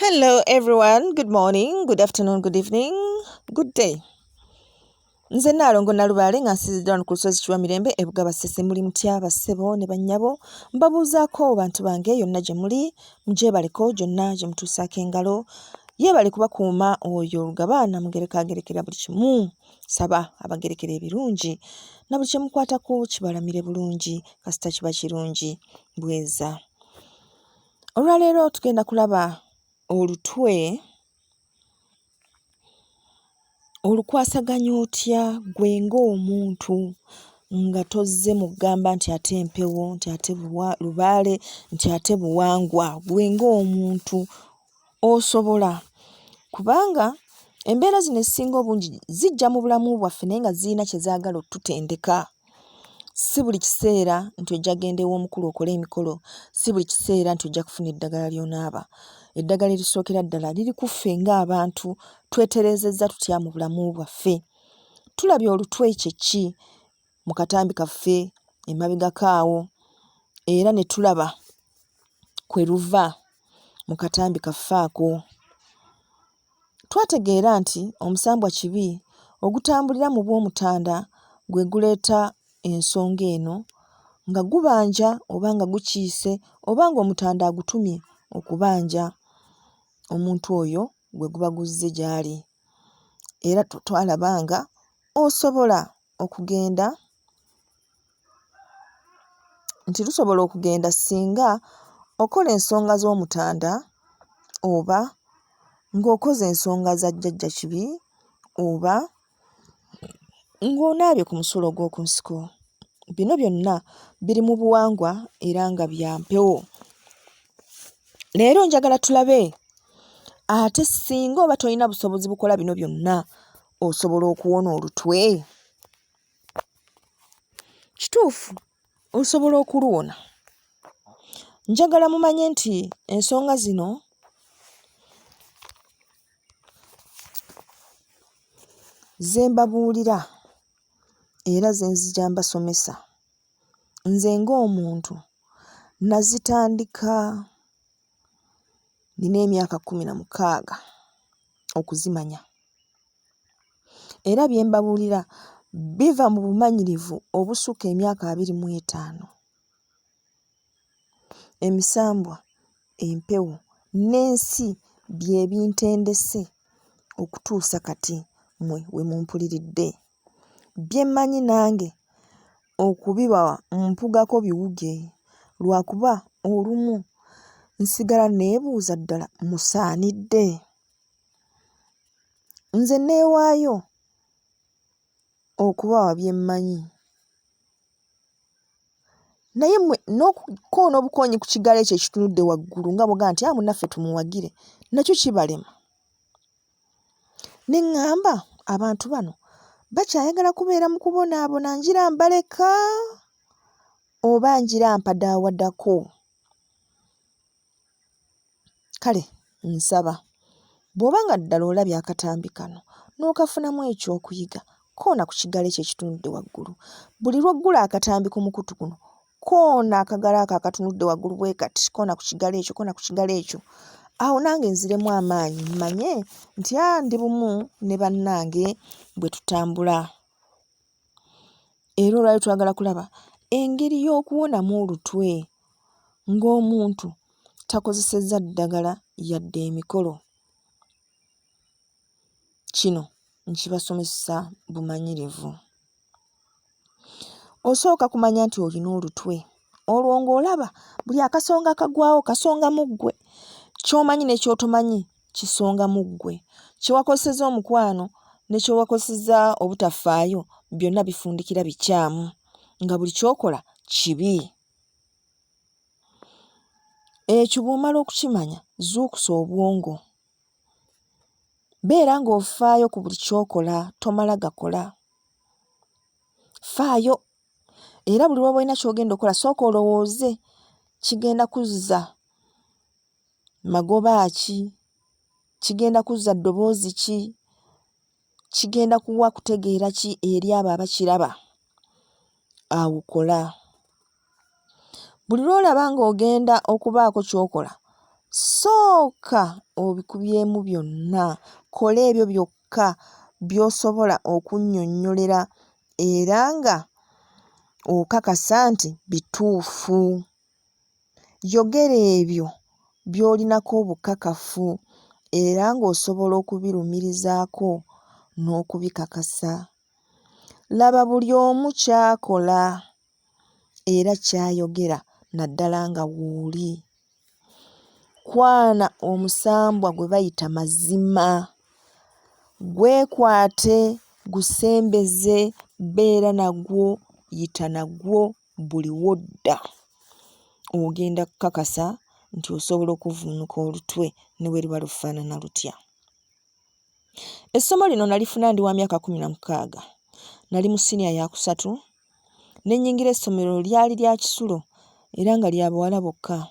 Hello everyone, good morning, good afternoon, good evening, good day. Nze Nnaalongo Nalubaale nga nsinziddwa wano ku lusozi Kiwamirembe e Bugaba Ssese. Muli mutya bassebo ne bannyabo? Mbabuuzaako bantu bange yonna gye muli, mugyebaleko gyonna gye mutuusaako engalo. Yeebale kubakuuma oyo Lugaba Namugereka agerekera buli kimu. Saba abagerekera ebirungi na buli kye mukwatako kibalamire bulungi kasita kiba kirungi. Bweza. Olwaleero tugenda kulaba olutwe olukwasaganya otya ggwe ng'omuntu nga tozze mu kugamba nti ate empewo nti ate lubaale nti ate buwangwa ggwe ng'omuntu osobola kubanga embeera zino ezisinga obungi zijja mu bulamu bwaffe naye nga zirina kye zaagala ottutendeka. Si buli kiseera nti ojja genda ew'omukulu okole emikolo, si buli kiseera nti ojja kufuna eddagala ly'onaaba. Eddagala erisookera ddala liri ku ffe ng'abantu twetereezezza tutya mu bulamu bwaffe. Tulabye olutwe kye ki mu katambi kaffe emabegako awo era ne tulaba kwe luva mu katambi kaffe ako. Twategeera nti omusambwa kibi ogutambulira mu bw'Omutanda gwe guleeta ensonga eno nga gubanja oba nga gukiise oba ng'Omutanda agutumye okubanja omuntu oyo gwe guba guzze gy'ali. Era twalaba nga osobola okugenda nti lusobola okugenda singa okola ensonga z'Omutanda oba ng'okoze ensonga za Jjajja Kibi oba ng'onaabye ku musulo ogw'oku nsiko. Bino byonna biri mu buwangwa era nga bya mpewo. Leero njagala tulabe ate singa oba tolina busobozi bukola bino byonna osobola okuwona olutwe? Kituufu osobola okuluwona. Njagala mumanye nti ensonga zino ze mbabuulira era ze nzija mbasomesa nze ng'omuntu nazitandika nnina emyaka 16 okuzimanya. Era bye mbabuulira biva mu bumanyirivu obusukka emyaka 25. Emisambwa, empewo n'ensi bye bintendese okutuusa kati mmwe we mumpuliridde. Bye mmanyi nange okubibawa mpugako biwuge lwakuba olumu nsigala nneebuuza ddala musaanidde? Nze nneewaayo okubawa bye mmanyi. Naye mmwe n'okukoona obukoonyi ku kigalo ekyo ekitunudde waggulu nga bw'ogamba nti, ah munnaffe tumuwagire, nakyo kibalema. Ne ŋŋamba abantu bano bakyayagala kubeera mu kubonaabona ngira mbaleka oba ngira mpadaawadako? Kale nsaba bw'oba nga ddala olabye akatambi kano n'okafunamu eky'okuyiga, koona ku kigalo ekyo ekitunudde waggulu. Buli lw'oggula akatambi ku mukutu guno, koona akagalo ako akatunudde waggulu bwe kati, koona ku kigalo ekyo, koona ku kigalo ekyo. Awo nange nziremu amaanyi mmanye nti a ndi bumu ne bannange bwe tutambula. Era olwali twagala kulaba engeri y'okuwonamu olutwe ng'omuntu takozesezza ddagala yadde emikolo. Kino nkibasomesa bumanyirivu. Osooka kumanya nti olina olutwe olwo ng'olaba buli akasonga akagwawo kasonga mu ggwe, ky'omanyi ne ky'otomanyi kisonga mu ggwe, kye wakozesezza omukwano ne kye wakozesezza obutafaayo byonna bifundikira bikyamu nga buli ky'okola kibi. Ekyo bw'omala okukimanya zuukusa obwongo. Beera ng'ofaayo ku buli ky'okola tomala gakola. Faayo era buli lw'oba olina ky'ogenda okukola sooka olowooze kigenda kuzza magoba ki, kigenda kuzza ddoboozi ki, kigenda kuwa kutegeera ki eri abo abakiraba awo kola. Buli lw'olaba ng'ogenda okubaako ky'okola Sooka obikubyemu byonna, kola ebyo byokka by'osobola okunnyonnyolera era nga okakasa nti bituufu. Yogera ebyo by'olinako obukakafu era ng'osobola okubirumirizaako n'okubikakasa. Laba buli omu ky'akola era ky'ayogera naddala nga wooli. Kwana omusambwa gwe bayita mazima, gwekwate, gusembeze, beera nagwo, yita nagwo buli w'odda. Ogenda kukakasa nti osobola okuvvuunuka olutwe ne bwe luba lufaanana lutya. Essomo lino nalifuna ndi wa myaka 16. Nali mu siniya yaakusatu ne nnyingira essomero lyali lya kisulo era nga lya bawala bokka.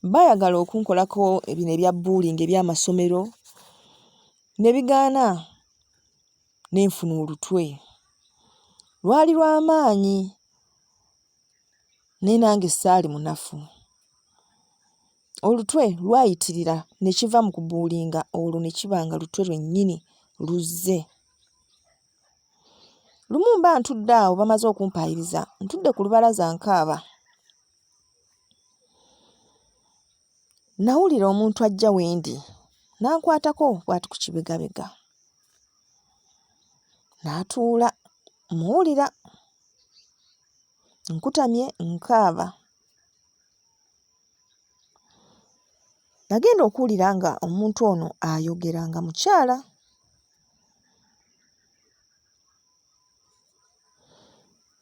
Baayagala okunkolako bino ebya bbuulingi eby'amasomero ne bigaana ne nfuna olutwe. Lwali lwa maanyi naye nange ssaali munafu. Olutwe lwayitirira ne kiva mu kubuulinga olwo ne kiba nga lutwe lwennyini luzze. Lumu mba ntudde awo bamaze okumpaayiriza, ntudde ku lubalaza nkaaba. Nawulira omuntu ajja we ndi n'ankwatako bw'ati ku kibegabega. N'atuula, mmuwulira nkutamye nkaaba. Nagenda okuwulira nga omuntu ono ayogera nga mukyala.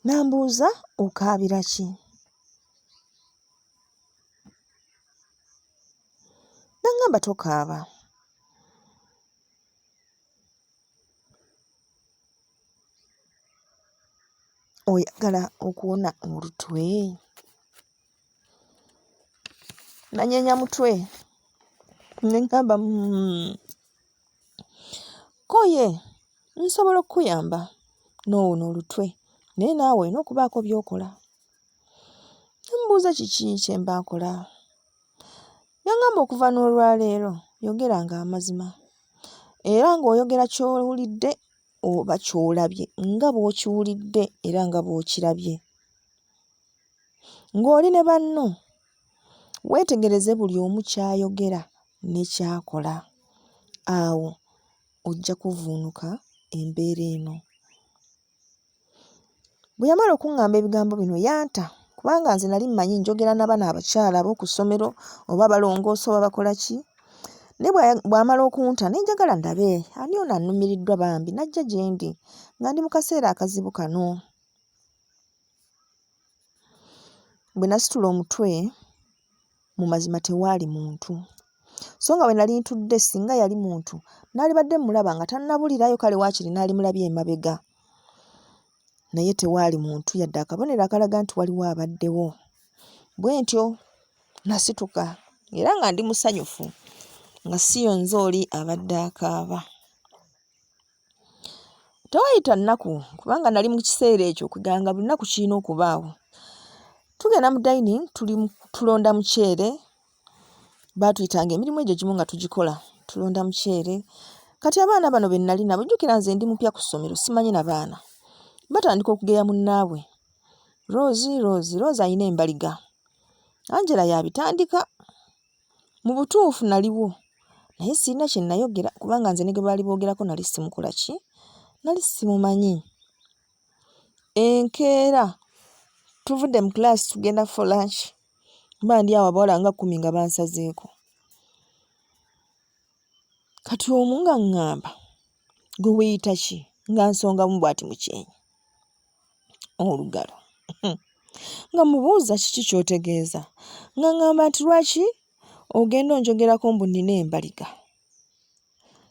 N'ambuuza okaabira ki? N'aŋŋamba tokaaba. Oyagala okuwona olutwe? Nanyeenya mutwe ne ŋŋamba hmm, ko ye nsobola okukuyamba n'owona olutwe naye naawe olina okubaako by'okola. Ne mmubuuza kiki kye mba nkola. Yaŋŋamba okuva n'olwaleero yogeranga amazima era ng'oyogera ky'owulidde oba ky'olabye nga bw'okiwulidde era nga bw'okirabye. Ng'oli ne banno, weetegereze buli omu ky'ayogera ne ky'akola. Awo ojja kuvvuunuka embeera eno. Bwe yamala okuŋŋamba ebigambo bino yanta kubanga nze nali mmanyi njogera na bano abakyala ab'oku ssomero oba balongoosa oba bakola ki. Naye bw'amala okunta ne njagala ndabe ani ono annumiriddwa bambi n'ajja gye ndi nga ndi mu kaseera akazibu kano. Bwe nasitula omutwe mu mazima tewaali muntu. So nga we nali ntudde singa yali muntu naalibadde mmulaba nga tannabulirayo kale waakiri naalimulabye emabega. Naye tewaali muntu yadde akabonero akalaga nti waliwo abaddewo. Bwentyo nasituka era nga ndi musanyufu nga si y'onze oli abadde akaaba. Tewaayita nnaku kubanga nali mu kiseera ekyo kwegamba nga buli lunaku kirina okubaawo. Tugenda mu dining tuli tulonda muceere, baatuyitanga emirimu egyo egimu nga tugikola, tulonda muceere. Kati abaana bano be nnali nabo jjukira nze ndi mupya ku ssomero simanyi na baana, batandika okugeya munnaabwe, Rose, Rose, Rose alina embaliga, Angella y'abitandika. Mu butuufu naliwo naye sirina kye nayogera kubanga nze ne gwe baali boogerako nali simukola ki? Nali simumanyi. Enkeera tuvudde mu kiraasi tugenda for lunch mba ndi awo abawala nga kkumi nga bansazeeko. Kati omu ng'aŋŋamba gwe weeyita ki? Ng'ansongamu bw'ati mu kyenyi olugalo. Nga mmubuuza kiki ky'otegeeza? Ng'aŋŋamba nti lwaki ogenda onjogerako mbu nnina embaliga?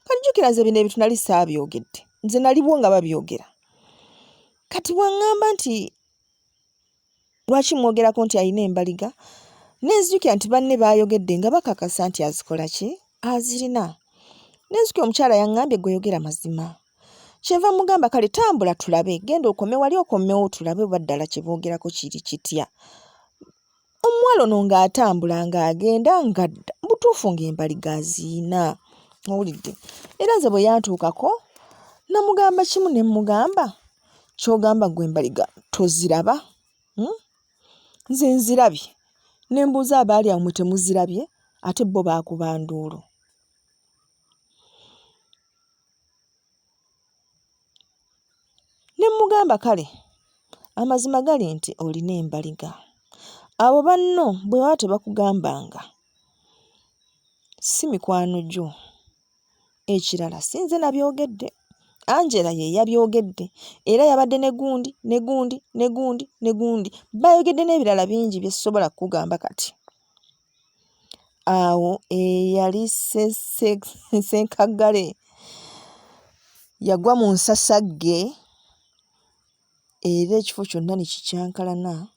Kati jjukira nze bino ebintu nali saabyogedde, nze naliwo nga babyogera. Kati bw'aŋŋamba nti lwaki mwogerako nti alina embaliga ne nzijukira nti banne baayogedde nga bakakasa nti azikola ki azirina ne nzijukira omukyala yaŋŋambye gwe yogera mazima kyenva mugamba kale tambula tulabe genda okome wali okomewo tulabe oba ddala kye boogerako kiri kitya omuwala ono ng'atambula ng'agenda ng'adda mbu butuufu ng'embaliga aziyina owulidde era nze bwe yantuukako namugamba kimu ne mmugamba ky'ogamba ggwe embaliga toziraba hmm? Nze nzirabye ne mbuuza abaali awo mwe temuzirabye ate bo baakuba nduulu. Ne mmugamba kale amazima gali nti olina embaliga. Abo banno bwe baba tebakugambanga si mikwano gyo. Ekirala si nze nabyogedde, Angela ye yabyogedde era yabadde ne gundi ne gundi ne gundi ne gundi. Baayogedde n'ebirala bingi bye sisobola kukugamba kati. Awo eyali ssenkaggale yagwa mu nsasagge era ekifo kyonna ne kikyankalana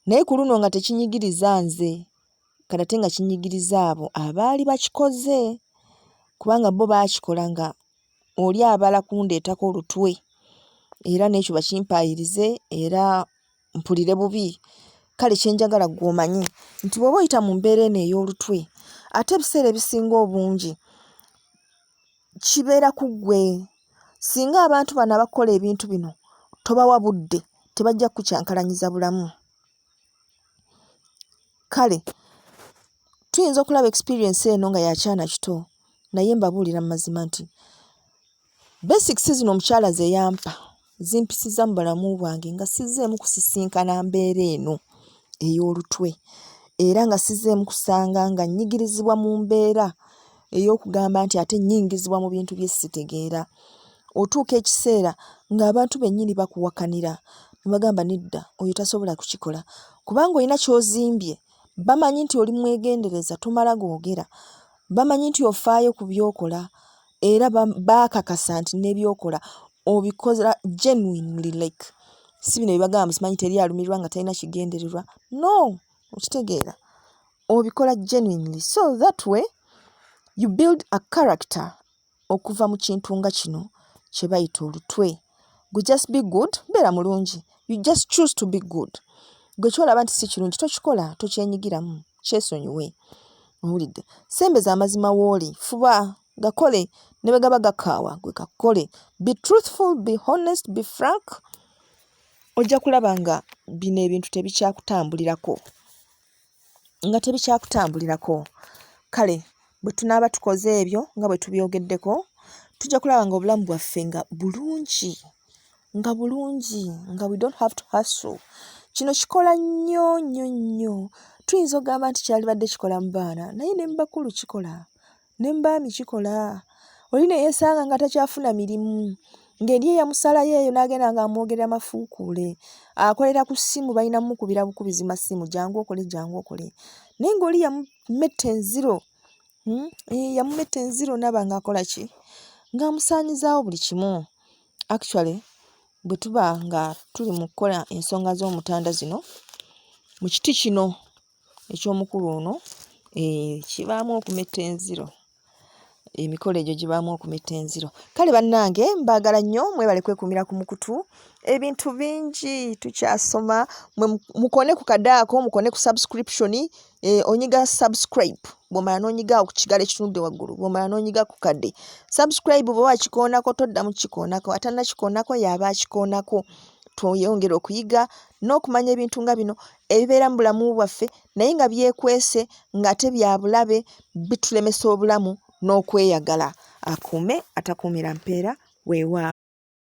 naye ku luno nga tekinyigiriza nze kati ate nga kinyigiriza abo abaali bakikoze kubanga bo baakikola nga oli abala kundeetako olutwe era n'ekyo bakimpaayirize era mpulire bubi. Kale kye njagala ggwe omanye nti bw'oba oyita mu mbeera eno ey'olutwe ate ebiseera ebisinga obungi kibeera ku ggwe. Singa abantu bano abakukola ebintu bino tobawa budde tebajja kukukyankalanyiza bulamu. Kale tuyinza okulaba experience eno nga ya kyana kito naye mbabuulira mu mazima nti Basics zino omukyala ze yampa zimpisizza mu bulamu bwange nga sizzeemu kusisinkana mbeera eno ey'olutwe era nga sizzeemu kusanga nga nnyigirizibwa mu mbeera ey'okugamba nti ate nnyingizibwa mu bintu bye sitegeera. Otuuka ekiseera ng'abantu bennyini bakuwakanira ne bagamba nedda oyo tasobola kukikola kubanga olina ky'ozimbye bamanyi nti oli mwegendereza tomala googera bamanyi nti ofaayo ku by'okola era baakakasa nti ne by'okola obikola genuinely like si bino bye bagamba mbu simanyi teri alumirirwa nga talina kigendererwa no okitegeera obikola genuinely so that way you build a character okuva mu kintu nga kino kye bayita olutwe gwe just be good beera mulungi you just choose to be good gwe kyolaba nti si kirungi tokikola tokyenyigiramu kyesonyiwe owulidde sembeza amazima wooli fuba gakole ne bwe gaba gakaawa gwe kakole be truthful be honest be frank ojja kulaba nga bino ebintu tebikyakutambulirako nga tebikyakutambulirako. Kale bwe tunaaba tukoze ebyo nga bwe tubyogeddeko, tujja kulaba nga obulamu bwaffe nga bulungi, nga bulungi, nga we don't have to hustle. Kino kikola nnyo nnyo nnyo. Tuyinza okugamba nti kyalibadde kikola mu baana naye ne mu bakulu kikola. Ne mu baami kikola. Oli ne yeesanga nga takyafuna mirimu, ng'eri eyamusalayo eyo n'agenda ng'amwogerera mafuukuule. Akolera ku ssimu balina mmukubira bukubizi masimu jangu okole jangu okole. Naye ng'oli yamumetta enziro, hmm? Eh, yamumetta enziro n'aba ng'akola ki? Ng'amusaanyizaawo buli kimu. Actually bwe tuba nga tuli mu kukola ensonga z'omutanda zino, mu kiti kino eky'omukulu ono eh, kibaamu okumetta enziro emikolo egyo gibaamu okumetta enziro kale bannange mbaagala nnyo mwebale kwekuumira ku mukutu ebintu bingi tukyasoma mwe mukone ku kadaako mukone ku subscription eh, onyiga subscribe bwomala n'onyiga awo ku kigalo ekitunudde waggulu bwomala n'onyiga ku kadde subscribe bwe wakikoonako toddamu kukikoonako atannakikoonako y'aba akikoonako tweyongere okuyiga n'okumanya ebintu nga bino ebibeera mu bulamu bwaffe naye nga byekwese ng'ate bya bulabe bitulemesa obulamu n'okweyagala. Akuume atakuumira mpeera weewaawo.